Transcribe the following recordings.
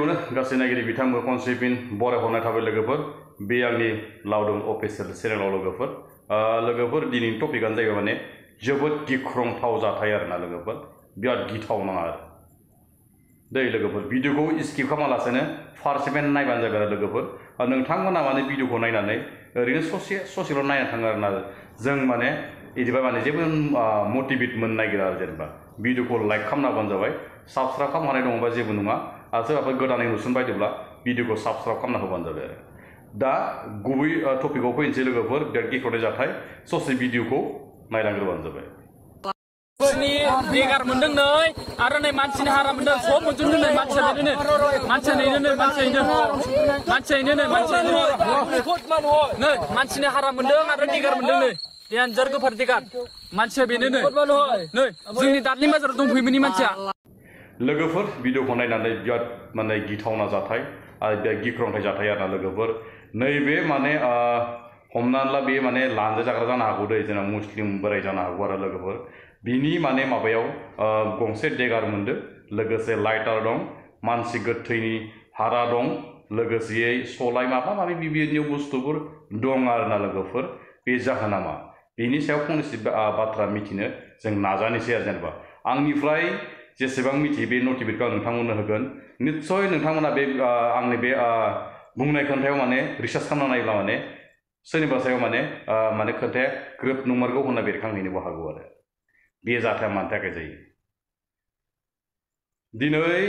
गिबियावनो गासै नायगिरि बिथांमोन खनसेफिन बरायहरनाय थाबाय लोगोफोर बे आंनि लावदुम अफिसियेल चेनेलाव लोगोफोर दिनैनि टपिकआनो जाहैबाय माने जोबोद गिख्रंथाव जाथाय आरोना लोगोफोर बिराद गिथावना आरो दै लोगोफोर भिडिअखौ स्किप खालामालासेनो फार्स्टमेन नायबानो जाबाय आरो लोगोफोर नोंथांमोना माने भिडिअखौ नायनानै ओरैनो ससेल' नायना थाङो आरोना जों माने इदिबा माने जेबो मटिभेट मोननो नागिरा आरो जेनेबा भिडिअखौ लाइक खालामना होबानो जाबाय साबस्क्राइब खालामनाय दङबा जेबो नङा आरो सोरबाफोर गोदानै नुसनबायदोब्ला भिडिअखौ साबस्क्राइब खालामना होबानो जाबाय आरो दा गुबै टपिकआव फैनोसै लोगोफोर बिराद गिख्रंथाव जाथाय ससे भिडिअखौ नायलांग्रोबानो जाबाय बेगार मोनदों नै आरो नै मानसिनि हारा मोनदों सब मोनजोबदों नै मानसिनि हारा मोनदों आरो देगार मोनदों नै देन्जार गोफार देगार मानसिया बेनो नै जोंनि दादलि बाजाराव दंफैयोमोन मानसिया लोगोफोर भिडिअखौ नायनानै बिराद माने गिथावना जाथाय आरो बिराद गिख्रंथाव जाथाय आरोना लोगोफोर नैबे माने हमनानै ला बे माने लानजाय जाग्रा जानो हागौ दै जोंना मुस्लिम बोराय जानो हागौ आरो लोगोफोर बिनि माने माबायाव गंसे देगार मोनदों लोगोसे लाइटार दं मानसि गोथैनि हारा दं लोगोसेयै सलाय माबा माबि बिभिन्न बुस्थुफोर दं आरोना लोगोफोर बे जाहोना मा बेनि सायाव फंनैसो बाथ्रा मिथिनो जों नाजानोसै आरो जेनेबा आंनिफ्राय जेसेबां मिथियो बे नटिफिकेटखौ आं नोंथांमोननो होगोन निस्सय नोंथांमोना बे आंनि बे बुंनाय खोन्थायाव माने रिसार्च खालामना नायोब्ला माने सोरनिबा सायाव माने खोन्थाया ग्रोब नंमारगौ होनना बेरखांहैनोबो हागौ आरो बे जाथाया मानि थाखाय जायो दिनै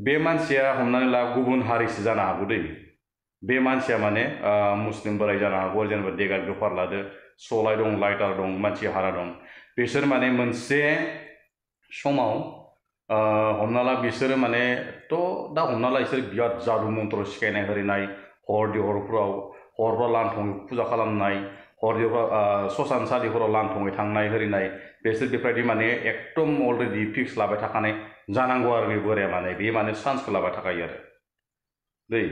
बे मानसिया हमनानै ला गुबुन हारिसो जानो हागौ दै बे मानसिया माने मुस्लिम बोराय जानो हागौ जेनेबा देगार गोफार लादो सलाय दं लाइटार दं मानसि हारा दं बिसोर माने मोनसे समाव हमना ला बिसोरो माने दा हमना ला बिसोर बिराद जादु मन्त्र सिखायनाय होरिनाय हरफ्राव लांथङै फुजा खालामनाय ससानसालिफोराव लांथङै थांनाय होरिनाय बिसोर बेफोरबायदि माने एकदम अलरेडि फिक्स लाबाय थाखानाय जानांगौ आरो बे बोराया माने बे माने चान्सखौ लाबाय थाखायो आरो दै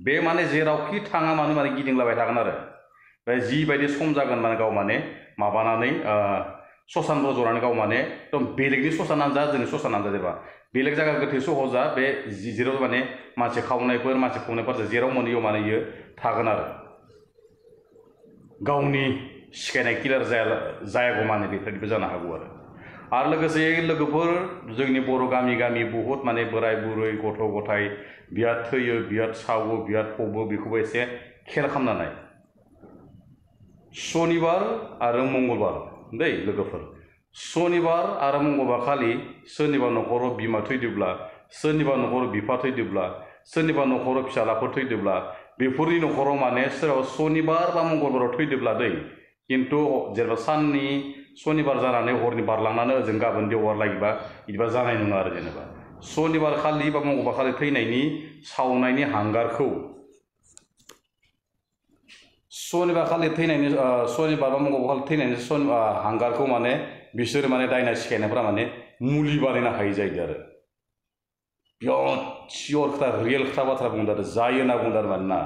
बे माने जेरावखि थाङा माने गिदिंलाबाय थागोन आरो ओमफ्राय जिबायदि सम जागोन माने गाव माने माबानानै ससान रज'नानै गाव माने एकदम बेलेगनि ससानानो जा जोंनि ससानानो जा जेनेबा बेलेग जायगा गोथै सहजा बे जेराव माने मानसि खावनायफोर मानसि फुंनायफोर जेराव मोनैयाव माने इयो थागोन आरो गावनि सिखायनाय किलार जायागौ माने बेफोरबायदिबो जानो हागौ आरो लोगोसे लोगोफोर जोंनि बर' गामि बहुद माने बोराय बुरै गथ' गथाय बिराद थैयो बिराद सावो बिराद फबो बेखौबो एसे खेल खालामनानै सनिबार आरो मंगलबार दै लोगोफोर सनिबार आरो मंगलबार खालि सोरनिबा न'खराव बिमा थैदोब्ला सोरनिबा न'खराव बिफा थैदोब्ला सोरनिबा न'खराव फिसालाफोर थैदोब्ला बेफोरनि न'खराव माने सोरबा सनिबार बा मंगलबाराव थैदोब्ला दै खिन्थु जेनेबा साननि सनिबार जानानै हरनि बारलांनानै ओजों गाबोन देवबार लागिबा बिदिबा जानाय नङा आरो जेनेबा सनिबार खालि बा मंगलबार खालि थैनायनि सावनायनि हांगारखौ सनिबार खालि थैनायनि सनिबार बा मंगलबार खालि थैनायनि हांगारखौ माने बिसोर माने दायना सिखायनायफ्रा माने मुलि बानायनो हायो जाहैदों आरो बिराद सियर खोथा रियेल खोथा बाथ्रा बुंदों आरो जायो होनना बुंदों आरो मानोना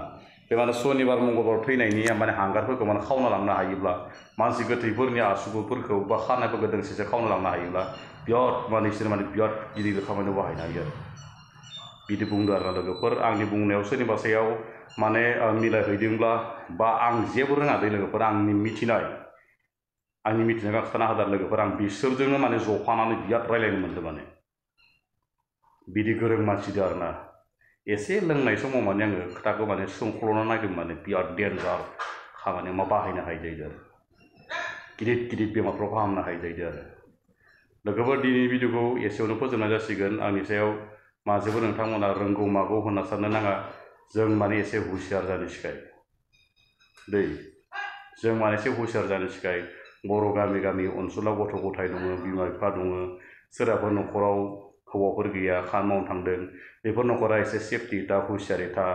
बे माने सनिबार मंगलबार थैनायनि माने हांगारफोरखौ माने खावना लांनो हायोब्ला मानसि गोथैफोरनि आसुगुरफोरखौ बा खानायफोरखौ दोंसेसो खावना लांनो हायोब्ला बिराद माने बिसोर माने बिराद गिदिर खामानियाव बाहायनो हायो आरो बिदि बुंदों आरो लोगोफोर आंनि बुंनायाव सोरनिबा सायाव माने मिलायहैदोंब्ला बा आं जेबो रोङा दै लोगोफोर आंनि मिथिनायखौ खिथाना होदों लोगोफोर आं बिसोरजोंनो माने जफानानै बिराद रायलायनो मोन्दों माने बिदि गोरों मानसिदों आरोना एसे लोंनाय समाव माने आङो खोथाखौ माने सोंख्ल'ना नायदों माने बिराद डेन्जार खामानियाव मा बाहायनो हायो जाहैदों आरो गिदिर बेमारफ्राव फाहामनो हायो जाहैदों आरो लोगोफोर दिनैनि भिडिअखौ एसेयावनो फोजोबनाय जासिगोन आंनि सायाव माजेबो नोंथांमोना रोंगौ मागौ होनना साननो नाङा जों माने एसे हुसियार जानो सिखाय दै जों माने एसे हुसियार जानो सिखाय बर' गामि ओनसोलाव गथ' गथाय दङ बिमा बिफा दङ सोरहाबा न'खराव हौवाफोर गैया खामानि मावनो थांदों बेफोर न'खरा एसे सेफटि दा हुसियारै था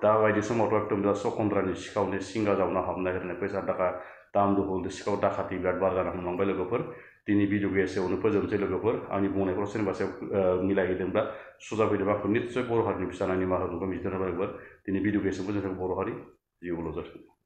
दाबायदि समावथ' एकदम दा सखन्द्रानि सिखावनि सिंगा जावना हाबनाय होनाय फैसा थाखा दाम दुहुल सिखाव दाखाथि बिराद बार जानो हमलांबाय लोगोफोर दिनै भिडिअखौ एसेयावनो फोजोबनोसै लोगोफोर आंनि बुंनायखौ सोरनिबा सायाव मिलायहैदोंब्ला सुजा फैदोंबा आंखौ निस्सय बर' हारिनि फिसा नायनि मा होगोन बिदिनो लोगोफोर दिनै भिडिअखौ एसे फोजोबनोसै बर' हारि जिउल' जाथों